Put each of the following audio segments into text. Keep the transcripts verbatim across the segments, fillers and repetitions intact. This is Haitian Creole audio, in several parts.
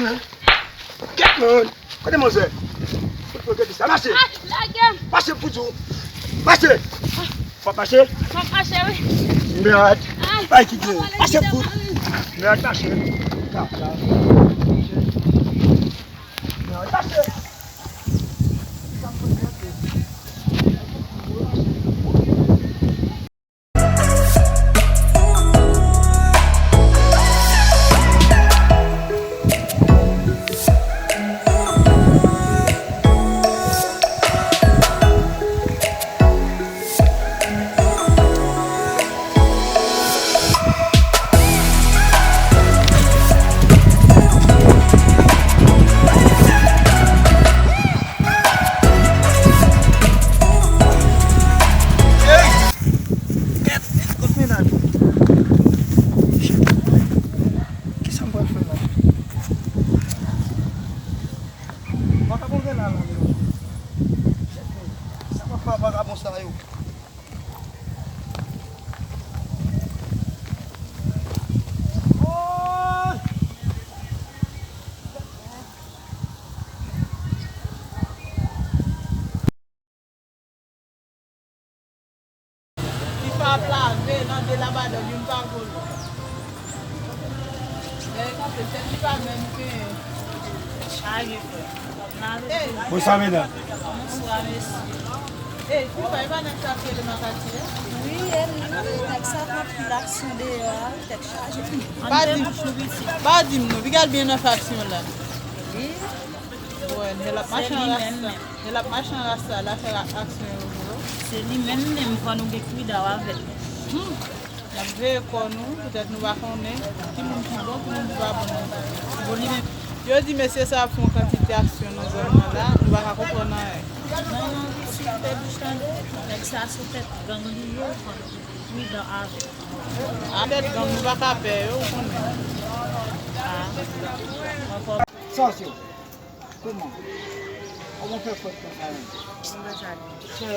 Kèt, man. Kote manzè? Kote manzè sa? Mache. Ay, lage m. Mache pou di w. Mache. W ap mache? M ap mache, wi. Mèd. Ay, bay ki gen. Mache pou. Mèd, mache. Mèd, mache. Kèt, kot mennaj ou? Kisa m pral fè la? Vakabon gen la, la, yo. Sa m ap fè ak vakabon sa yo? Oh! Tifa ap lave nan de labadòd, youn pa vole. Lè l kanpe, sèl li pa menm ke chaje, frè. Bonswa, medam. Bonswa, mesye. Ey, Tifa, e pa nèg sa ki rele Makati a? Wi, e li, wi, nèg sa fè anpil aksyon deyò a, wi, tèt chaje. Pa di m, pa di m non, piga l byen nan fè aksyon la. Wi. Wè, men l ap mache an rasta. Men l ap mache an rasta, l ap fè aksyon yo vre. Se li menm, menm, fò nou gen kouda w avè l. Hmm. N ap veye kò nou, petèt nou pa konnen ki moun ki bon, ki moun ki pa bon nan zafè. Bon, li menm. Yo di mesye sa ap fè yon kantite aksyon nan zòn nan la, nou pa ka konprann anyen. Non, non, wi, si nou te bouch tande, nèg sa sou tèt gang li ye, fò nou pridan avè l. A tèt gang, nou pa ka pè yo, ou konnen. Ah, ankò. Sa w se? Kòman? Kòman w fè fòt konsa menm? Mwen sa di. Chè,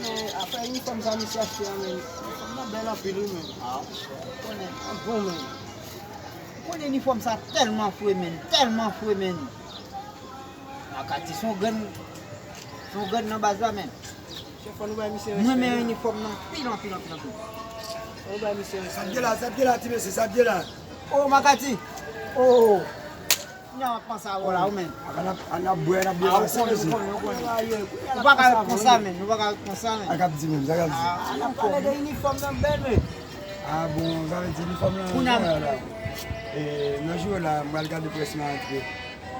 men afè inifòm sa misye achte an menm. Inifòm nan bèl anpil wi menm. Ah, chè. Ou konnen, an bon menm. Ou konnen inifòm sa tèlman fre menm, tèlman fre menm. Makati se yon grenn, se yon grenn nan baz la menm. Chè, fò nou bay misye respè. Mwen renmen inifòm nan anpil, anpil, anpil, anpil. Fò nou bay misye respè. Sa t gen la, sa t gen la, ti mesye, sa t gen la. Oh, Makati. Oh. Kounya w ap panse avè w la, ou menm. A n ap, a n ap bwè, n ap bwè. Ah, ou konnen, ou konnen, ou konnen. Ou pa ka ret konsa, menm. Ou pa ka ret konsa, menm. Sa k ap di menm, sa k ap di. Ah, n ap pale de inifòm nan bèl, menm. Ah, bon, sa vle di inifòm nan, kounya la. E, nan jou la, m pral gade près mwen antre.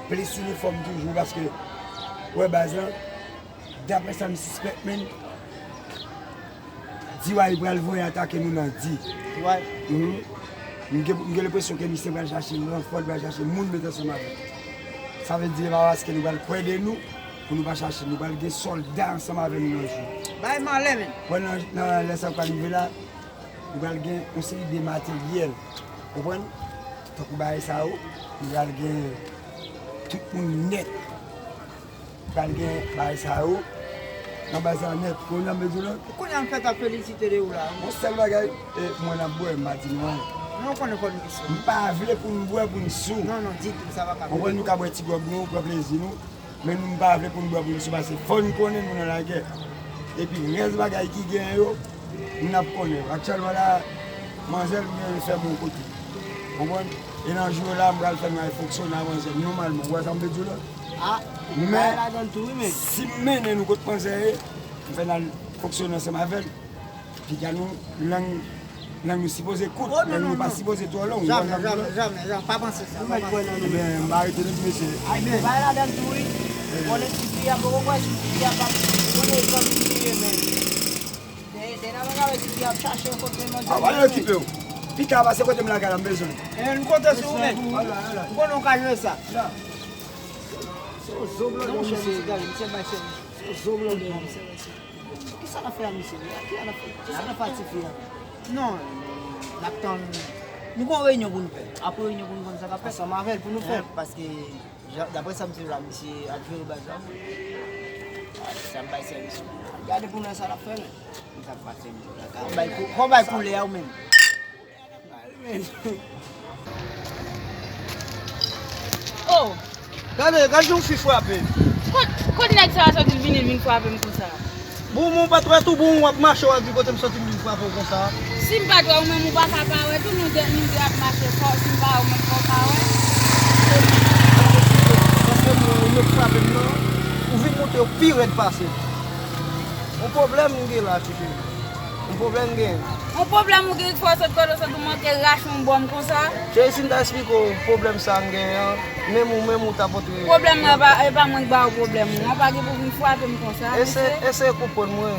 Plis inifòm toujou, paske, wè, baz lan, daprè sa m sispèk, menm, D Y pral voye atake nou nan di. D Y? Mhm. M gen, m gen lenpresyon ke misye pral chache ranfò, li pral chache moun met ansanm avè l. Sa vle di, e pa paske nou pral kwè de nou, pou nou pa chache, nou pral gen sòlda ansanm avè nou nan jou. Bay malè, menm. Wè, nan, nan lè sa k pral rive la, nou pral gen yon seri de materyèl. Konprann? Tankou bagay sa yo, nou pral gen tout moun nèt. Pral gen bagay sa yo nan baz la nèt. Kounye a m bezwen lan. Kounye a m fèk ap felisite de ou la. Yon sèl bagay, e, mwen n ap bwè, m pa di nou anyen. Non, konnen fò nou sou. M pa vle pou n bwè pou n sou. Non, non, ditou, sa pa ka. Konprann, nou ka bwè ti gwòg nou, pran plezi nou. Men nou, m pa vle pou n bwè pou n sou, paske fò n konnen nou nan lagè. Epi rès bagay ki genyen yo, n ap konnen. Aktyèlman la, manzè m gen fè m yon kote. Konprann? E nan jou la, m pral fè nou al fonksyone ak manzè m nòmalman. Ou wè sa m vle di w la? Ah, men, si m mennen nou kot manzè ye, m fè n al fonksyone ansanm avè l. Piga nou, lang, lang nou sipoze kout, lang nou pa sipoze twò long. Jamè, jamè, jamè, jamè, pa panse sa, pa panse. Ebyen, m pa rete non ti mesye. Ay, men bay ladan tou, wi. Konnen ti fi a, poko kwè si ti fi a p ap konnen zanmi li ye, men. Dè, dè n ap gade ti fi a ap chache kote manzè. A, w ale okipe w. Pita pase kote m lakay la, m bezwen. E, m konte sou ou, men. M konnen w ka jere sa. Se yon zo blòdè, misye, gade, misye bay sèvis. Se yon zo blòdè. Kisa n ap fè a misye? Kisa n ap fè? Kisa n ap fè a tifi a? Non, n ap tann. Nou gon reyinyon pou nou fè. Apre reyinyon pou nou konn sa k ap fèt. Ansanm avè l pou nou fè. Paske, ja-, daprè sa m di la, misye ap jere baz la. Sa ap bay sèvis. Gade pou nou sa l ap fè, men. Sa ap bay sèvis. Fò bay kou-, fò bay koulè a ou menm. Oh, Gade, gade yon fi frape. Kot, kot nèg sa a soti l vini, l vin frape m konsa? Bon, men w pa t wè tou, bon, w ap mache, w ap di kote m soti, m vin frape w konsa. Si m pa t wè w menm, ou pa ka pa wè tou, nou de, nou de ap mache fò, si m pa wè w menm, fò w pa wè. Paske mwen, ou menm frape m nan, ou vin monte yo pi rèd pase m. Yon pwoblèm m gen la, ti fi. Yon pwoblèm m gen. Yon pwoblèm ou gen, fò w sot kote w sot, ou manke rache yon bò m konsa. Cheri, si m ta esplike w pwoblèm sa m genyen an, menm ou, menm ou t ap antre. Pwoblèm nan, e pa, e pa mwen k ba ou pwoblèm ou an, pa gen pou vin frape m konsa, mesye. Eseye konprann mwen.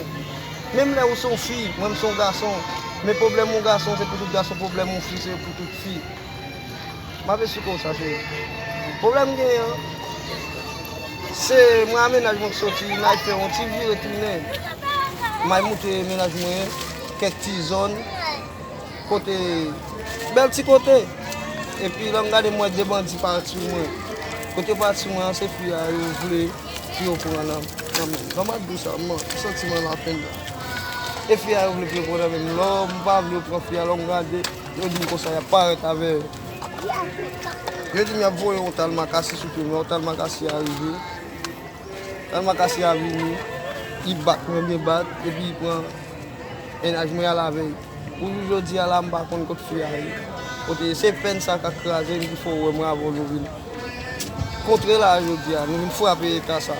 Menm lè ou se yon fi, mwen m se yon gason. Men pwoblèm yon gason, se pou tout gason, pwoblèm yon fi, se pou tout fi. M ap esplike w sa, cheri. Pwoblèm m genyen an, se mwen a mennaj mwen k soti, n al fè yon ti vire tounen. M al montre mennaj mwen kèk ti zòn, kote, bèl ti kote. Epi lè m gade, m wè de bandi parèt sou mwen. Kote yo parèt sou mwen an, se fi a yo vle pou yo pran nan, nan men m. Jan m ap di w sa, m santi mwen lapenn la. E fi a yo vle pou yo pran nan men m. Lò m pa vle yo pran fi a, lò m gade, yo di m konsa y ap parèt avè yo. Yo di m y ap voye yon Talmakasi sou pye m. Lè yon Talmakasi a rive, Talmakasi a vini, li bat mwen byen bat, epi li pran mennaj mwen al avè l. Pou jou jodi a la, m pa konn kot fi a ye. Kote se pèn sa k ap kraze m ki fè w wè mwen avè w nou vin kontre la jodi a, nou vin frape eta sa.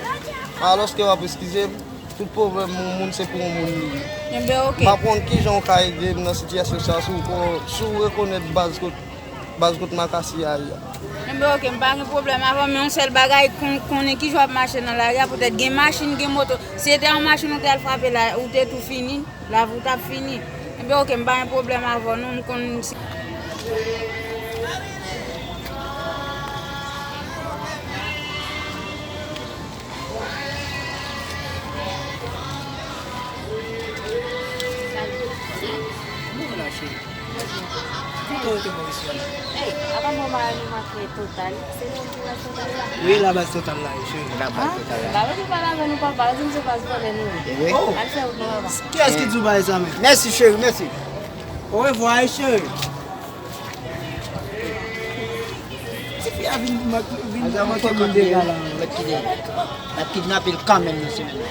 Alòske w ap eskize m, tout pwoblèm yon moun se pou yon moun li ye. Enben, oke. M pa konn kijan w ka ede m nan sitiyasyon sa, si w kon, si w rekonèt baz kot, baz kot Makasi a ye a. Enben, oke, m pa gen pwoblèm avè w, men yon sèl bagay, kon, konnen kijan w ap mache nan lari a, poutèt gen machin, gen moto. Si se te yon machin ou te al frape la, ou te tou fini. Lavi w t ap fini. Enben, oke, m pa gen pwoblèm avè w, non, m konn si. Bon, la, cheri. Ki kote w te pran mesye a la? Ey, apa mwen pa wè nou mache Total? Se nou ki wè Total la? Wi, la baz Total la, wi, cheri. La baz Total la. Ba, mwen te pale avè nou, papa, ou di m se baz vòlè nou ye. E wi. Al fè wout nou, papa. Kiyès ki di w bagay sa menm? Mèsi, cheri, mèsi. Orevwa, wi, cheri. Tifi a vin, vin manke moun dega la. Mèt kite. N ap kidnape l kanmenm nan semèn nan.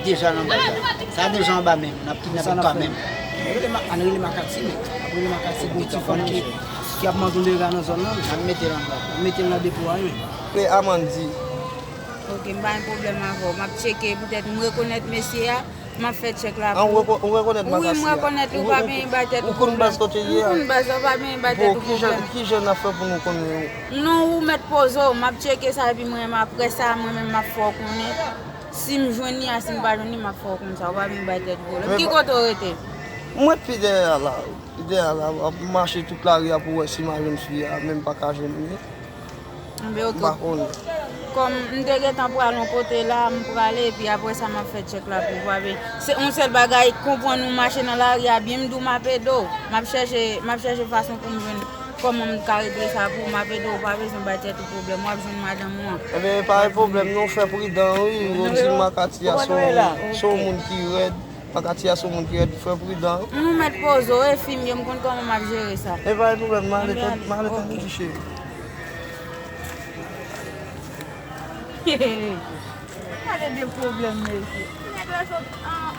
Deja nan baz la. Sa deja anba men m. N ap kidnape l kanmenm. Ann rele ma-, ann rele Makati, men. N ap rele Makati pou ti fanm ki, ki ap mande yon dega nan zòn nan. N ap mete l anba. N ap mete l nan depo a, wi. E Amann di. Oke, m pa gen pwoblèm avè w. M ap tcheke, poutèt m rekonèt mesye a. M ap fè tchèk la pou ou. Ou rekonèt Makasi a? Wi, m rekonèt li, ou pa byen bay tèt ou pwoblèm. Ou konn baz kote l ye a? M konn baz la, ou pa byen bay tèt ou pwoblèm. Bon, kijan, kijan n ap fè pou nou konnen? Non, ou mèt poze w, m ap tcheke sa, epi mwen menm, apre sa, mwen menm, m ap fè w konnen. Si m jwenn li a, si m pa jwenn li, m ap fè w konn sa, ou pa byen bay tèt ou pwoblèm. Ki kote w rete? Mwen pi dèyè a la, pi dèyè a la, m ap mache tout lari a pou wè si m a jwenn fi a, men m pa ka jwenn li. Enben, oke. M pa konnen. Kòm m te gentan pral yon kote la, m prale, epi apre sa, m ap fè tchèk la pou ou, pa be-, se yon sèl bagay, konprann ou mache nan lari a byen, m di w m ap ede w. M ap chèche, m ap chèche fason pou m jwenn kòman m ka regle sa pou ou, m ap ede w, ou pa bezwen bay tèt ou pwoblèm, w ap jwenn madanm ou an. Enben, pa gen pwoblèm, non, fè pridan, wi, yo di Makati a se yon, se yon moun ki rèd, Makati a se yon moun ki rèd, fè pridan, wi. Nou mèt poze w, e fi m ye, m konn kòman m ap jere sa. E pa gen pwoblèm, m ale tande, m ale tande ti cheri. Gade de pwoblèm, mesye. Nèg la sot, ah.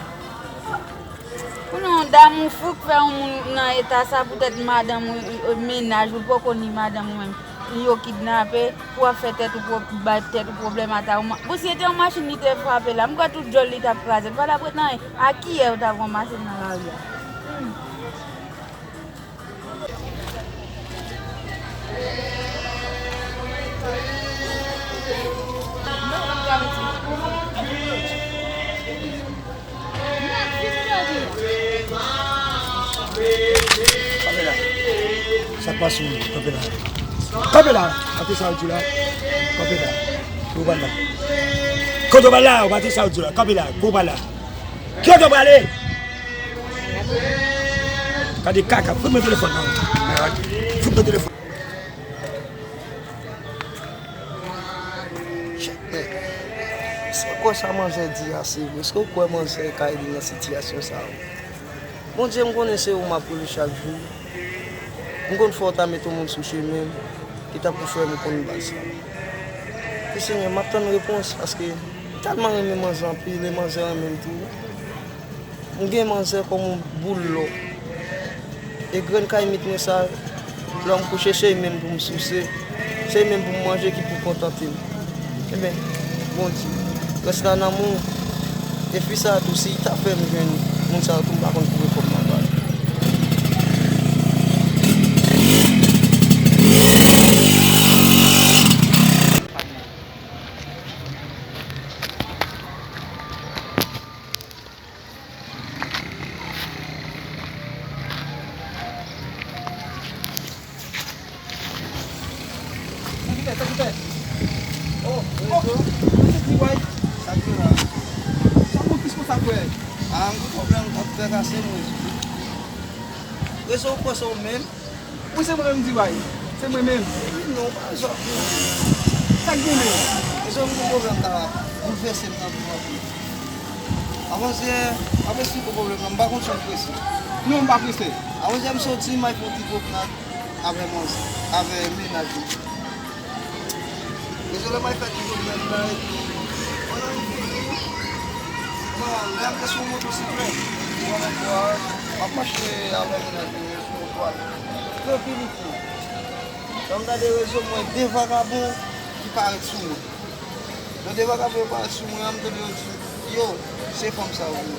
Pou nou, yon damou fou k fè yon moun nan eta sa, poutèt madanm ou, mennaj ou, l poko ni madanm ou menm. Yo kidnape, pou w ap fè tèt ou pwob-, bay tèt ou pwoblèm ata ou ma-, bon, si se te yon machin li te frape la, m kwè tout djòl li t ap kraze, l pa t ap ret nan anyen. A kiyè yo t ap ranmase l nan lari a? Hmm. Kanpe la. Sa k pase w? Kanpe la. Kanpe la. Pati sa w di la. Kanpe la. Ou pa la. Kote w pa la, ou pati sa w di la. Kanpe la. Ou pa la. Kote w prale? Gade kaka, fout mwen telefòn nan. Fout mwen telefòn. Chèk nèg. Èske w kwè sa manzè di a se vre? Èske w kwè manzè ka ede nan sitiyasyon sa a? Bondye, m konnen se ou m ap rele chak jou. M konn fè w ta met yon moun sou chemen m, ki ta pou fè m konn baz sa. Senyè, m ap tann repons, paske m tèlman renmen manzè anpil, e manzè renmen m tou. M gen manzè kòm yon boul lò. E grenn kayimit mwen sa, lè m kouche, se li menm pou m souse, se li menm pou m manje ki pou kontante m. Ebyen, Bondye, rès la nan men w. E fi sa a tou, si l ta fè m jwenn moun sa yo tou, m pa konn pou repòm nan ba l. Sa ki fèt, sa ki fèt? Oh, oh, se ti way. Sa ki la? Sa pou plis konsa, frè. Ah, m gen pwoblèm, m ap fè kase mwen. Rezo w kwè se ou menm? Wi, se mwen menm, Diway. Se mwen menm. Non, pa sa. Sa k gen menm? Rezo m gen pwoblèm la, boulvèse m nan tou anpil. Avanse, ap esplike w pwoblèm nan, m pa konn si w prese. Non, m pa prese. Avanse m soti, m al fè yon ti pwomnad avè manzè, avè mennaj mwen. Dezole, m al fè ti pwomnad la, epi pandan m vini, bon, lè m te sou motosiklèt, m anlè bò a, m ap mache avè mennaj mwen sou wout la. Trankilik tou. Lè m gade rezo, m wè de vagabon ki parèt sou mwen. Lè de vagabon yo parèt sou mwen an, m tande yo di, "Yo, se fanm sa yo ye."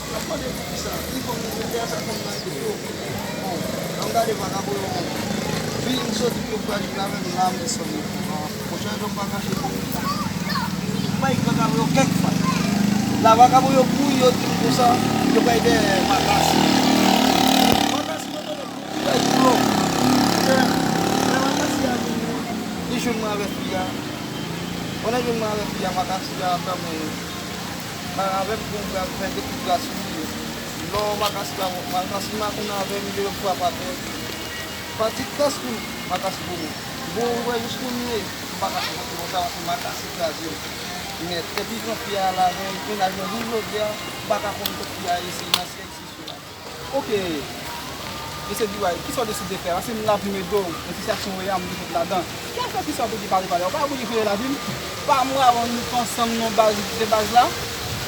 M ap mande poukisa, ki fanm yo ye, sa fanm nan ye tou. Bon, lè m gade vagabon yo vin soti pou yo frajil avè m, la m desann yo. Monchè, yo m pa kache pou m bay vagabon yo kèk fay. La vagabon yo kouri, yo di m konsa, yo pral dèyè Makas. Makas mwen konnen pou li bay koulò. Monchè, lè Makas a vini, li jwenn mwen avèk fi a. Pandan l jwenn mwen avèk fi a, Makas a tanmen avè m pou m fè de kout bra sou li. Lò Makas la, Makas makonnen avè m, li frape atè. Pati kras pou Makas pou mwen. Bon, ou wè, jis kounye, m pa kache pou konsa, paske Makas kraze m nèt. Epi jan fi a al avè m, mennaj mwen jouk jodi a, m pa ka konn kot fi a ye, se nan syèl, se sou latè. Oke. Mesye D Y, kisa w deside fè? Paske m la pou m ede w, nan sitiyasyon w ye a, m vin sot ladan. Kèlkeswa sa w te di pale, pale. Ou pa oblije chanje lavi m. Pa mwen avè w, nou te ansanm nan baz, de baz la.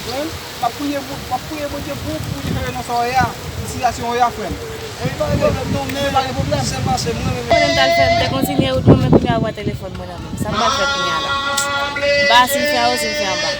Frè m, m ap priye pou, m ap priye Bondye pou, pou li chanje nan sa w ye a, nan sitiyasyon w ye a, frè m. Epi pa gen pwoblèm non, men pa gen pwoblèm. Se pase mwen menm. Konnen m t al fè, m te kontinye wout mwen, men kounye a w wè telefòn mwen nan men m. Sa m pral fè kounye a la? M pa si m fè anwo, si m fè anba.